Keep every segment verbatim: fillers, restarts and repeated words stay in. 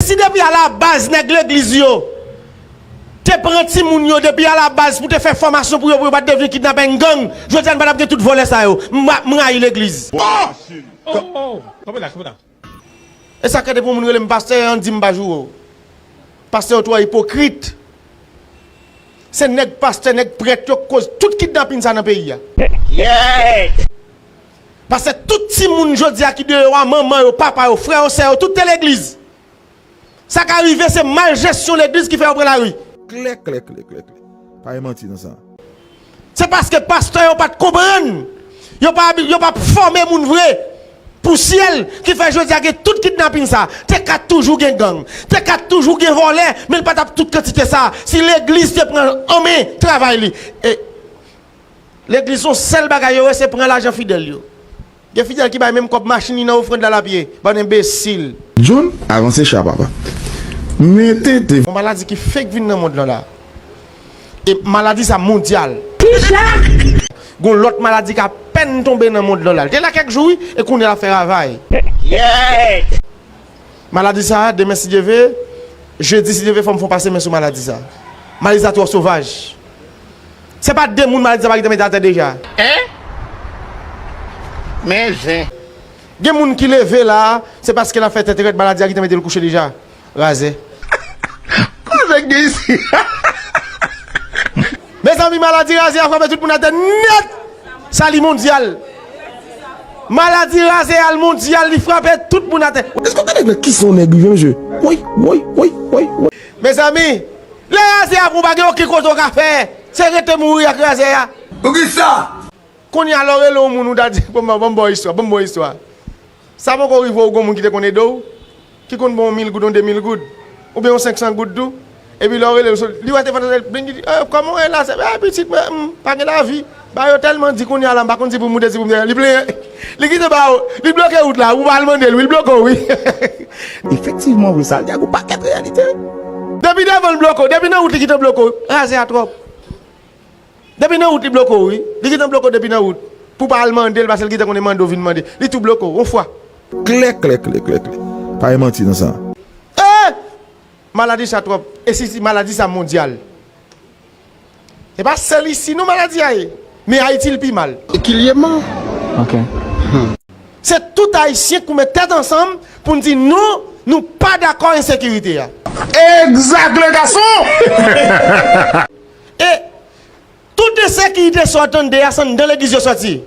Si depi alabaz nèg legliz yo te pran timoun yo depi alabaz pou te fè fòmasyon pou yo, pou yo pa t devni kidnapè, gang, jodi a n pa t ap gen tout vòlè sa yo. M, m rayi legliz. Oh! Oh, oh, oh. Kanpe la, kanpe la. E sa k fè depi yon moun rele m pastè, an di m pa joure w. Pastè yo twò ipokrit. Se nèg pastè, nèg prèt yo k koz tout kidnapin sa nan peyi a. Paske tout timoun jodi a ki deyò a, manman yo, papa yo, frè yo, sè yo, tout te legliz. Sa ka rive se mal jesyon legliz ki fè yo pran lari. Klè, klè, klè, klè, klè. Pa gen manti nan sa. Se paske pastè yo pa t konprann. Yo pa, yo pa fòme moun vre pou syèl ki fè jodi a gen tout kidnapin sa. Te ka toujou gen gang. Te ka toujou gen vòlè, men l pa t ap tout kantite sa. Si legliz te pran an men travay li. E legliz yon sèl bagay yo wè se pran lajan fidèl yo. Gen fidèl ki bay menm kòb machin li nan ofrann la l ap ye. Bann enbesil. John, avanse cha papa. Mete te. Yon maladi ki fenk vin nan mond lan la. E maladi sa mondyal. Gon lòt maladi k apèn tonbe nan mond lan la. L te la kèk jou wi, e kounye a l ap fè ravaj. Maladi sa, demen si Dye ve, jedi si Dye ve, fò m fè yon pase men sou maladi sa. Maladi sa twò sovaj. Se pa de moun maladi sa pa gentan mete atè deja. Hein? Men zen. Gen moun ki leve la, se paske l ap fè tèt rèd, maladi a gentan mete l kouche deja. Razè. Koze k gen isi? Mezanmi, maladi razè a frape tout moun atè nèt. Sa li mondyal. Maladi razè a l mondyal, li frape tout moun atè. Èske w konnen nan kisa yon nèg rive, mesye? Woy, woy, woy, woy, woy. Mezanmi, lè razè a pran w pa gen okenn kote w ka fè. Se rete mouri ak razè a. Poukisa? Kounye a lè w rele yon moun ou ta di, ban m, ban m ba w istwa, ban m ba w istwa. Sa poko rive w gon moun ki te konn ede w, ki konn ba w mil goud, yon de mil goud, oubyen yon senk san goud tou. Epi lè w rele l, li wè telefòn nan men l, bling, li di, "Eh, kòman w ye la?" Se, "Eh, pitit mwen, hmm, pa gen lavi." Ba yo tèlman di kounye a la, m pa konn si pou m moute, si pou m desann. Li plenyen. Li kite ba w, li bloke wout la, ou pa al mande l, wi, li bloke w, wi. Efektivman, wi, sa l di a gon pakèt reyalite. Depi devan l bloke w, depi nan wout li kite bloke w, razè a twòp. Depi nan wout li bloke w, wi. Li gentan bloke w depi nan wout. Pou w pa al mande l, paske l gentan konnen mande w vin mande. Li tou bloke w, yon fwa. Klè, klè, klè, klè, klè. Pa gen manti nan sa. Eh! Maladi sa twòp. E si, si maladi sa mondyal. E pa sèl isi non maladi a ye. Men Ayiti l pi mal. Kilyeman. Ok. Se tout Ayisyen ki met tèt ansanm pou n di non, nou pa dakò ensekirite a. Exact, le garçon! E tout ensekirite sa w tande a, se anndan legliz yo sòti.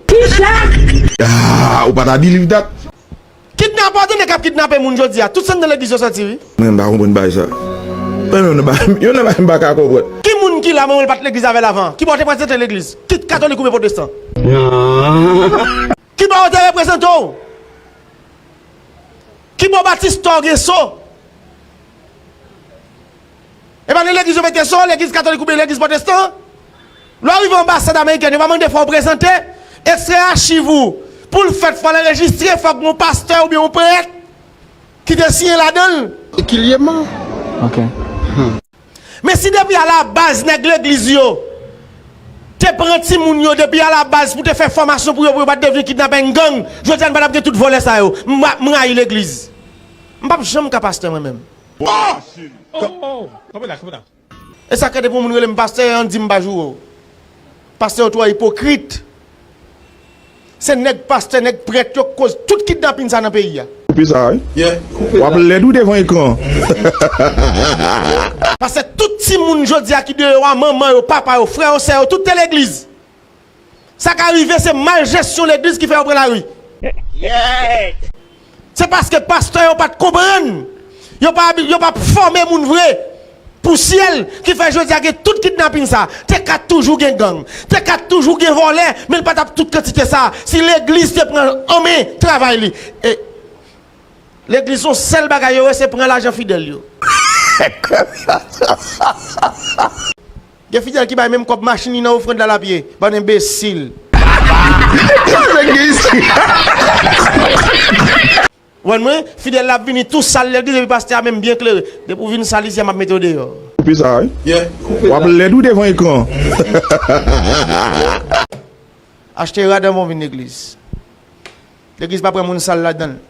Ah, ou pa ta believe that? Kidnapè w tande k ap kidnape moun jodi a, tout se anndan legliz yo sòti, wi. Mwen, m pa konprann bagay sa. Mwen menm, nan bagay, youn nan bagay m pa ka konprann. Ki moun ki la, mwen, mwen pa t legliz avè l avan? Ki bò w te prezante legliz? Ki katolik oubyen pwotestan? Ki bò yo te reprezante w? Ki bò batistè w gen so? E pa nan legliz yo mete so, legliz katolik oubyen legliz pwotestan? Lè w rive anbasad amerikèn, yo pa mande fò w prezante ekstrè achiv ou. Pou l fèt, fò l anrejistre, fòk gon pastè oubyen yon prèt ki te siyen ladan l. Kilyeman. Ok. Men si depi alabaz nèg legliz yo te pran timoun yo depi alabaz pou te fè fòmasyon pou yo, pou yo pa t devni kidnapè, gang, jodi a n pa t ap gen tout vòlè sa yo. M, m rayi legliz. M p ap janm ka pastè mwen menm. Oh, oh, oh. Kanpe la, kanpe la. E sa k fè depi yon moun rele m pastè, an di m pa joure w. Pastè yo twò ipokrit. Se nèg pastè, nèg prèt yo k koz tout kidnapin sa nan peyi a. Koupe sa, wi. Yeah, koupe sa. W ap lèd wi devan ekran. Paske tout timoun jodi a ki deyò a, manman yo, papa yo, frè yo, sè yo, tout te legliz. Sa ka rive se mal jesyon legliz ki fè yo pran lari. Yeah. Se paske pastè yo pa t konprann. Yo pa, yo pa fòme moun vre pou syèl ki fè jodi a gen tout kidnapin sa. Te ka toujou gen gang. Te ka toujou gen vòlè, men l pa t ap tout kantite sa. Si legliz te pran an men travay li. E legliz yon sèl bagay yo wè se pran lajan fidèl yo. Gen fidèl ki bay menm kòb machin li nan ofrann la l ap ye. Bann enbesil. Sa k gen isi? Ou konprann mwen? Fidèl la ap vini tou sal legliz epi pastè a menm byen klere. Depi w vin sal isi a, m ap mete w deyò. Koupe sa, wi. Yeah, koupe sa. W ap lèd wi devan ekran. Achte rad anvan w vin legliz. Legliz pa pran moun sal ladan l.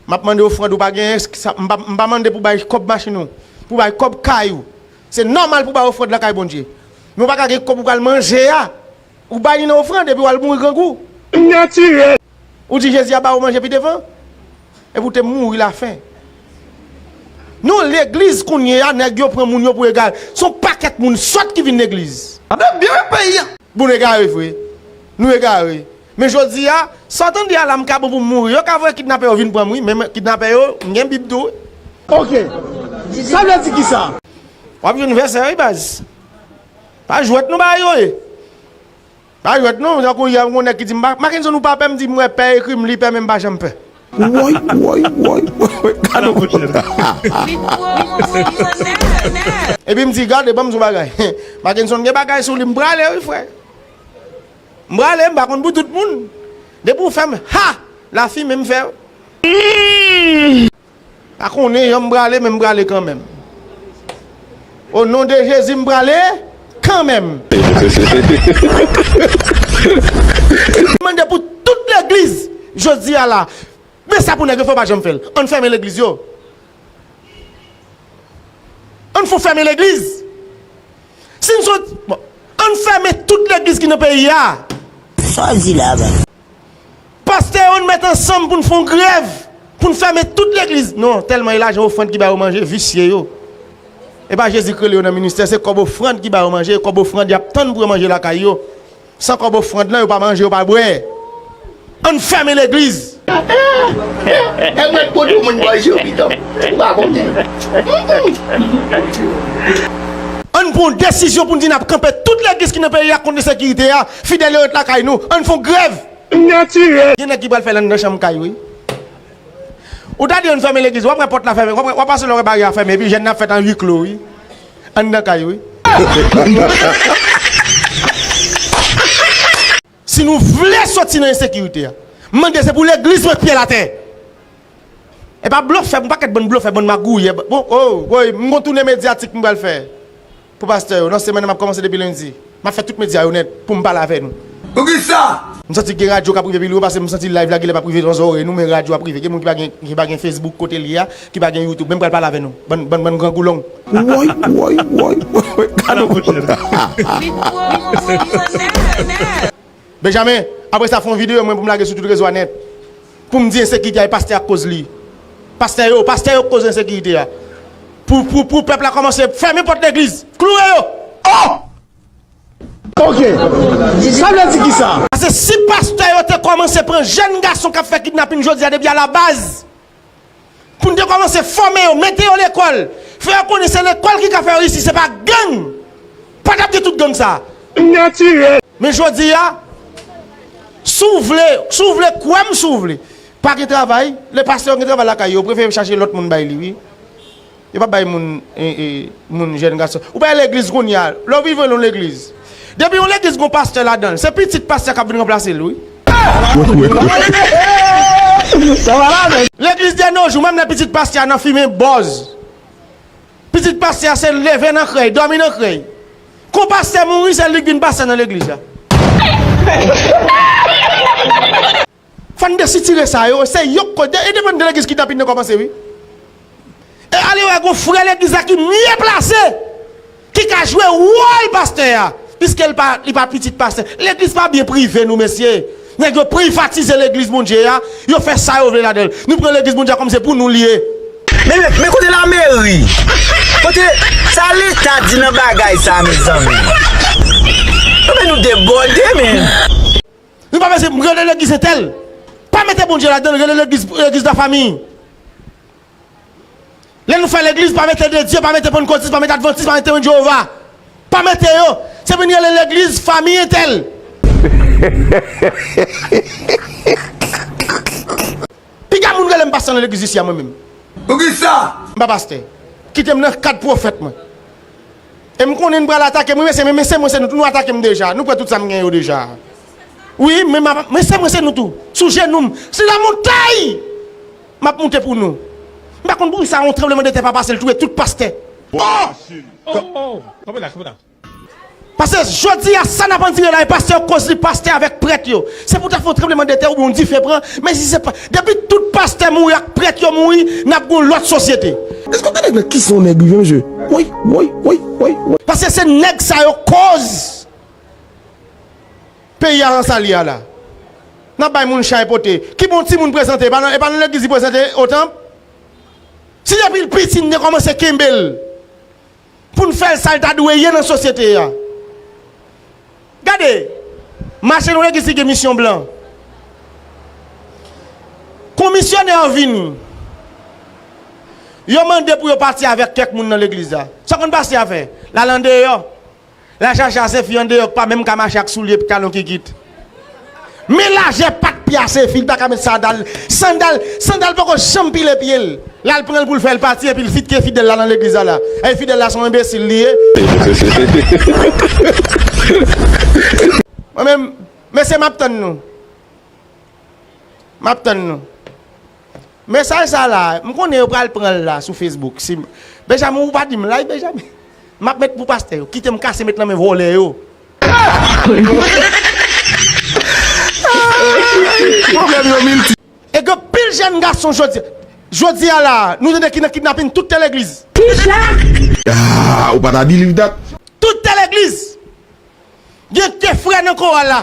M ap mande ofrann ou pa genyen, sa, m pa, m pa mande pou bay kòb machin ou, pou bay kòb kay ou. Se nòmal pou bay ofrann lakay Bondye. Men ou pa ka gen kòb ou pral manje a, ou bay li nan ofrann epi w al mouri grangou. Natirèl. Ou di Jezi a ba ou manje pi devan? Epi w te mouri lafen. Nou legliz kounye a, nèg yo pran moun yo pou egare. Se yon pakèt moun sòt ki vin legliz. N ap byen peyi a. Bon, nou egare vre. Nou egare. Men jodi a, sa w tande a la, m ka bon pou m mouri. Yo ka voye kidnapè yo vin pran m, wi. Men, men kidnapè yo, m gen Bib tou, wi. Ok. Sa vle di kisa? W ap jwenn vèsè, wi, baz. Pa jwèt non bagay yo ye. Pa jwèt non, tankou yè, m gon nèg ki di m, "Mackenson, ou pa pè?" M di, "M wè pè ekri m, li pè, men m pa janm pè." Woy, woy, woy, woy, woy, gade w. Epi m di, "Gade, ban m di w bagay." Mackenson gen bagay sou li, m prale, wi, frè. M prale, m pa konn pou tout moun. Depi w fè m, ha! Lafimen m fè. Pa konnen jan m prale, men m prale kanmenm. O non de Jezi, m prale kanmenm. M mande pou tout legliz, jodi a la. Men sa pou nèg yo fè, yo pa janm fè l. Ann fèmen legliz yo. Ann fon fèmen legliz. Si n sot, bon, ann fèmen tout legliz ki nan peyi a. Sa w di la, ba? Pastè yo, n met ansanm pou n fè yon grèv, pou n fèmen tout legliz. Non, tèlman e lajan ofrann ki ba yo manje, visye yo. E pa Jezi k rele yo nan ministè, se kòb ofrann ki ba yo manje, e kòb ofrann y ap tann pou yo manje lakay yo. San kòb ofrann lan, yo pa manje, yo pa bwè. Ann fèmen legliz. E mwen k pote moun bò je w, pitan. Ou pa konnen. Ann pran yon desizyon pou n di n ap kanpe tout legliz ki nan peyi a kont ensekirite a. Fidèl yo ret lakay nou. Ann fè yon grèv. Natirèl. Gen nèg ki pral fè l anndan chanm kay, wi. Ou ta di ann fèmen legliz, w ap wè pòt la fèmen, w ap, w ap pase la w wè baryè a fèmen, epi jèn nan ap fèt an huis clos, wi. Anndan kay, wi. Si nou vle soti nan ensekirite a, m mande se pou legliz met pye l atè. E pa blofè, yon pakèt bann blofè, bann magouyè. Bon, oh, woy, m gon tounen medyatik m pral fè. Pou pastè yo, nan semèn nan m ap kòmanse depi lendi. M ap fè tout medya yo nèt pou m pale avè nou. Poukisa? M santi gen radyo k ap rive pi lwen, paske m santi live la genlè p ap rive nan zòrèy nou, men radyo ap rive. Gen moun ki pa gen, ki pa gen Facebook kote l ye a, ki pa gen YouTube, men m pral pale avè nou. Bann, bann, bann grangou long. Woy, woy, woy, woy, woy, gade w. Benjamin, apre sa, fè yon videyo mwen pou m lage sou tout rezo a nèt. Pou m di ensekirite a, e pastè a k koz li. Pastè yo, pastè yo k koz ensekirite a. Pou, pou, pou pèp la kòmanse fèmen pòt legliz, kloure yo. Oh! Ok. Sa vle di kisa? Paske si pastè yo te kòmanse pran jèn gason k ap fè kidnapin jodi a depi alabaz, pou n te kòmanse fòme yo, mete yo lekòl, fè yo konnen se lekòl ki ka fè yo reyisi, se pa gang. Pa t ap gen tout gang sa. Natirèl. Men jodi a, si w vle, si w vle kwè m, si w vle, pa gen travay, lè pastè yo gen travay lakay yo, yo prefere chache lòt moun bay li, wi. Yo p ap bay moun, e, e, moun jèn gason. Ou pa legliz kounye a, lè w rive nan legliz. Depi yon legliz gon pastè ladan l, se pitit pastè k ap vin ranplase l, wi. Legliz de nos jours, menm lè pitit pastè a nan fimen bòz. Pitit pastè a se leve nan krèy, dòmi nan krèy. Kon pastè mouri, se li k vin pastè nan legliz la. Fò n desitire sa yo, se yo k koz, e depann de legliz kidnapin nan kòmanse, wi. E ale wè gon frè legliz la ki mye plase, ki ka jwe wòl pastè a, piske l pa, li pa pitit pastè. Legliz pa byen prive nou, mesye. Nèg yo privatize legliz Bondye a, yo fè sa yo vle ladan l. Nou pran legliz Bondye a kòm se pou nou l ye. Men, men, men kote lameri? Kote sa leta di nan bagay sa, mezanmi? Anben nou debòde, men. Nou pa bezwen rele legliz entèl. Pa mete Bondye ladan l, rele legliz, legliz la famiy. Lè nou fè legliz, pa mete de Dye, pa mete pannkotis, pa mete advantis, pa mete Jewova. Pa mete yo. Se vin rele legliz famiy entèl. Piga moun rele m pastè nan legliz isi a mwen menm. Poukisa? M pa pastè. Kite m nan kad pwofèt mwen. E m konnen n pral atake m, wi, mesye, men, mesye, mwen, se nou tou, nou atake m deja. Nou pran tout sa m gen yo deja. Wi, men, men se mwen, se nou tou. Sou jenou m. Si la montay! M ap moute pou nou. M pa konn poukisa yon tranblemanntè pa pase, l touye tout pastè. Oh! Oh, oh, oh. Kanpe la, kanpe la. Paske jodi a, sa n ap andire la, e pastè yo koz li, pastè avèk prèt yo. Se pou ta fè yon tranblemanndetè oubyen yon dife pran, men si se pa, depi tout pastè mouri ak prèt yo mouri, n ap gen yon lòt sosyete. Èske w tande nan kisa yon nèg rive, mesye? Woy, woy, woy, woy, woy. Paske se nèg sa yo koz peyi a nan sa l ye a la. N ap bay moun chay pote. Ki bon timoun prezante, e pa nan, e pa nan legliz li prezante o tanp? Si depi l piti, n te kòmanse kenbe l pou n fè l sa l ta dwe ye nan sosyete a. Gade, mache nan legliz ki gen misyon blan. Kon misyonè vini, yo mande pou yo pati avèk kèk moun nan legliz la. Sa konn pastè a fè? L al andeyò. L al chache ase fi andeyò k pa menm ka mache ak soulye talon kikit. Men lajè pat pye ase fi, l pa ka met sandal. Sandal, sandal poko janm pile pye l. L al pran l pou l fè l pati, epi l fitke fidèl la nan legliz la la. E fidèl la se yon enbesil li ye. Mwen menm, mesye, m ap tann nou. M ap tann nou. Mesaj sa la, m konnen yo pral pran l la sou Facebook. Si, Benjamin, ou pa di m lay, Benjamin. M ap met pou pastè yo. Kite m kase met nan men vòlè yo. Pwoblèm yo milti. E gen pil jèn gason jodi, jodi a la, nou tande ki nan kidnapin tout te legliz. Ah, ou pa ta believe that. Tout te legliz. Gen de frè nan koral la.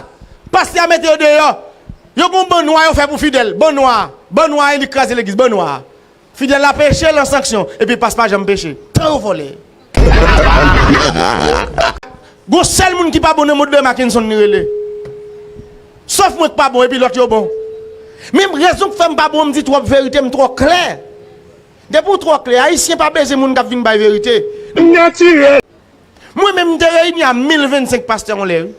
Pastè a mete yo deyò. Yo gon ban nwa yo fè pou fidèl. Ban nwa. Ban nwa a li kraze legliz. Ban nwa a. Fidèl la peche, l an sanksyon. Epi pastè pa janm peche. Tan yo vòlè. Gon sèl moun ki pa bon nan mond de Mackenson li rele. Sòf mwen k pa bon, epi lòt yo bon. Men rezon k fè m pa bon, m di twòp verite, m twò klè. Depi w twò klè, Ayisyen pa bezwen moun k ap vin bay verite. Natirèl. Mwen menm, m te reyini a mil vennsenk pastè yon lè, wi.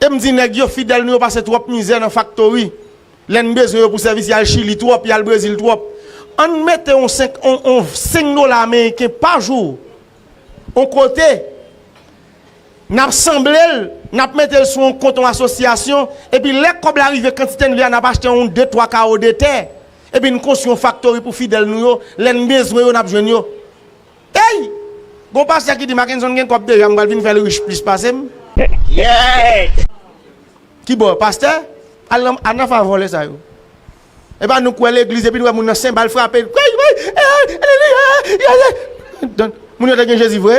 E m di nèg yo, fidèl nou yo pase twòp mizè nan faktori. Lè n bezwen yo pou sèvis, y al Chili twòp, y al Brezil twòp. Ann mete yon senk, yon, yon senk dola ameriken pa jou yon kote, n ap sanble l, n ap mete l sou yon kont yon asosyasyon, epi lè kòb la rive kantite n vle a, n ap achte yon de, twa kawo de tè, epi n konstwi yon faktori pou fidèl nou yo, lè n bezwen yo, n ap jwenn yo. Ey! Gon pastè ki di, Mackenson gen kòb deja, m pral vin fè l rich plis pase m. Ki bò, pastè? Al nan, al nan fè vòlè sa yo. E pa nou k wè legliz, epi nou wè moun nan senbal frape. Woy, woy, eh, alelouya, eh, eh. Donk, moun yo te gen Jezi vre?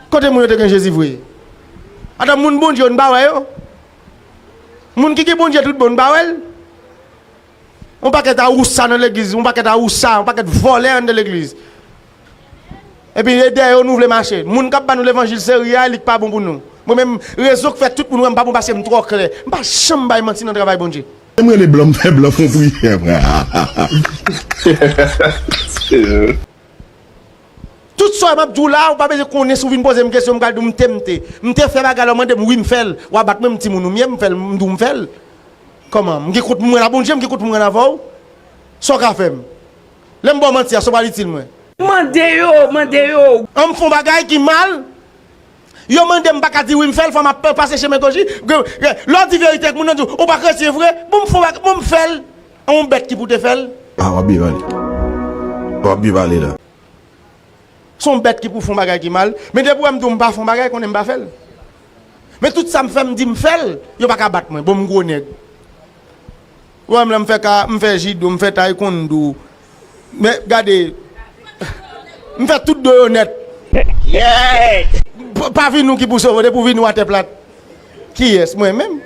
Kote moun yo te gen Jezi vre? Ata moun Bondye yo, n pa wè yo. Moun ki gen Bondye tout bon, n pa wè l. Yon pakèt awousa nan legliz, yon pakèt awousa, yon pakèt vòlè anndan legliz. Epi e dèyè yo nou vle mache. Moun k ap ba nou levanjil serye a, li k pa bon pou nou. Mwen menm, rezon k fè tout moun wè m pa bon paske m twò klè. M pa janm bay manti nan travay Bondye. M rele blan, m fè blan fè yon priyè. Tout sa m ap di w la, ou pa bezwen konnen si w vin poze m kesyon, m pral di w m te, m te. M te fè bagay la, w mande m, wi, m fè l. W a bat mwen, m timoun ou m ye, m fè l, m di w m fè l. Kòman? M gen kont pou m rann a Bondye, m gen kont pou m rann avè w. Sa w ka fè m? Lè m ba w manti a, sa w pral itil mwen? Mande yo, mande yo. An m fè yon bagay ki mal, yo mande m pa ka di wi m fè l, fò m ap pase chemen goch li. Lè w di verite ak moun nan di w, ou pa kretyen vre, bon m fè yon bagay, bon m fè l. An yon bèt ki pou te fè l. Ah, w ap byen pale. W ap byen pale la. Se yon bèt ki pou fè yon bagay ki mal. Men depi w wè m di w m pa fè yon bagay, konnen m pa fè l. Men tout sa m fè, m di m fè l, yo pa ka bat mwen. Bon, m gwo nèg. Ou wè m la, m fè ka, m fè jido, m fè taekwondo. Men gade, m fè tout do yo nèt. Pa, pa vin ou ki pou sove, depi w vin ou atè plat. Kiyès? Mwen menm.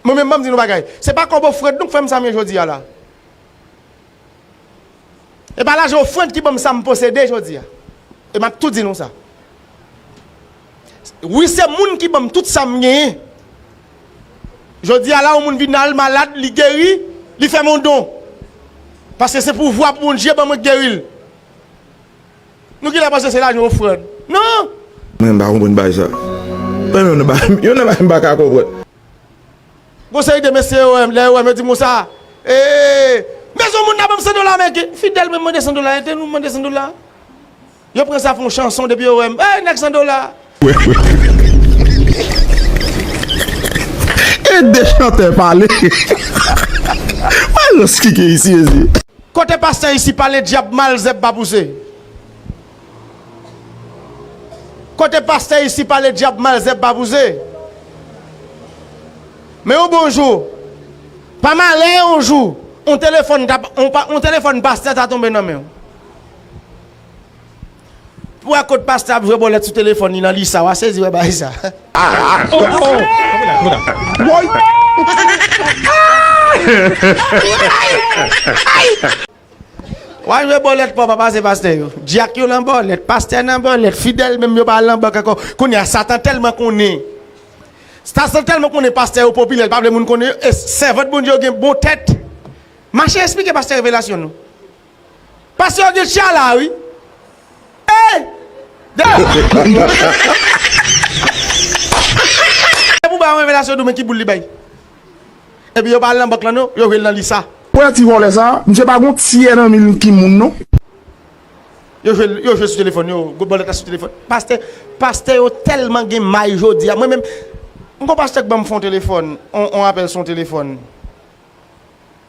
Mwen menm, ban m di nou bagay. Se pa kòb ofrann nou k fè m sa m ye jodi a la. E pa lajan ofrann ki ban m sa m posede jodi a. E m ap tou di nou sa. Wi, se moun ki ban m tout sa m genyen. Jodi a la, yon moun vin al malad, li geri, li fè m yon don. Paske se pouvwa Bondye ban mwen k geri l. Nou genlè panse se lajan ofrann. Non! Mwen, m pa konprann bagay sa. Mwen menm, nan bagay, youn nan bagay m pa ka konprann. Gon seri de mesye yo wè m, lè yo wè m, yo di m konsa, ee, men se yon moun nan ban m san dola ameriken. Fidèl mwen mande san dola, ete nou mande san dola. Yo pran sa fè yon chanson depi yo wè m. Ee, nèg san dola. Ede chantè pale. Wè lòs ki gen isi, mezye. Kote pastè isi pale dyab mal zèb pa pouse. Kote pastè isi pale dyab mal zèb pa pouse. Men yon bon jou, pa malè yon jou, yon telefòn ta, yon pa, yon telefòn pastè ta tonbe nan men w. Pou wè kot pastè ap jwe bòlèt sou telefòn li nan lisa, w a sezi wè bagay sa. Woy! W a jwe bòlèt pa w pa pase pastè yo. Dyak yo nan bòlèt, pastè nan bòlèt, fidèl menm yo pa al nan bank ankò. Kounye a, Satan tèlman konnen. Satan tèlman konnen pastè yo popilè, l pa vle moun konnen yo. E sèvant Bondye yo gen bon tèt. Mache esplike pastè revelasyon nou. Pastè yo gen tchala, wi. Ey! De- Pou bay yon revelasyon, nou men ki boul li bay. Epi yo pa al nan bank lan, non, yo jwe l nan lisa. Pou wè ti vòlè sa, misye pa gon tyè nan mil ki moun, non. Yo jwe, yo jwe sou telefòn, yo, go bòlèt la sou telefòn. Pastè, pastè yo tèlman gen may jodi a. Mwen menm, m gon pastè k ban m fè yon telefòn, on, on apèl sou yon telefòn.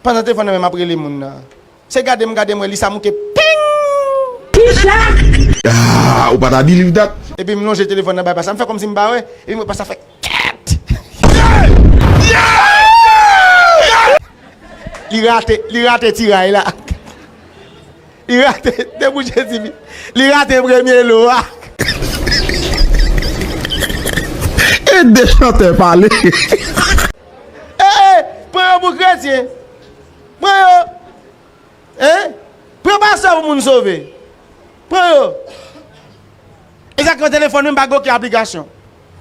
Pandan telefòn nan menm ap rele moun nan. Se gade m gade m wè li sa moute ping! Kisa? Ah, ou pa ta believe that? Epi m lonje telefòn nan bay pastè. M fè kòmsi m pa wè. Epi m wè pastè fè kèt! Li rate, li rate tiray la. Li rate, debout Jezi vit. Li rate premye lo a. Ede chantè pale. Eh, eh, pran yo pou kretyen. Pran yo. Hein? Pran pastè pou moun sove. Pran yo. Egzakteman, telefòn mwen m pa gen okenn aplikasyon.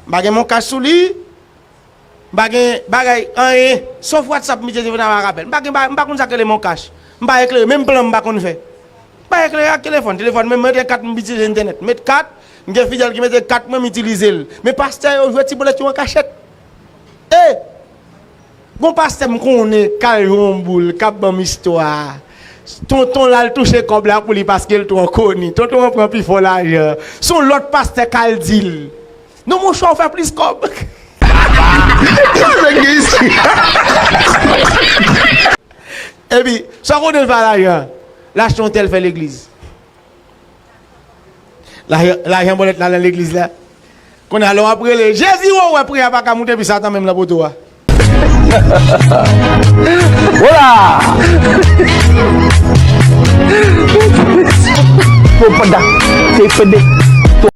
M pa gen MonCash sou li. M pa gen bagay, anyen. Sof WhatsApp, m itilize telefòn nan pa rapèl. M pa gen ba-, m pa konn sa k rele MonCash. M pa eklere, menm plan m pa konn fè. M pa eklere ak telefòn. Telefòn mwen, m mete kat, m itilize entènèt. M met kat, m gen fidèl ki mete kat mwen, m itilize l. Men pastè yo jwe ti bòlèt yo an kachèt. E! Gon pastè m konnen k al jwe yon boul, k ap ban m istwa. Tonton l al touche kòb la pou li paske l twò koni. Tonton an pran pi fò lajan. Se yon lòt pastè k al di l. Non, monchè, w fè plis kòb. Sa nèg gen isi. Epi, sa w konnen l fè a lajan? L achte yon tèl fè legliz. Lajan, lajan bòlèt la nan legliz la. Kounye a, lè w ap rele, Jezi, w wè priyè a pa ka moute, epi Satan menm nan poto a. Wola! Pò panda, te pede.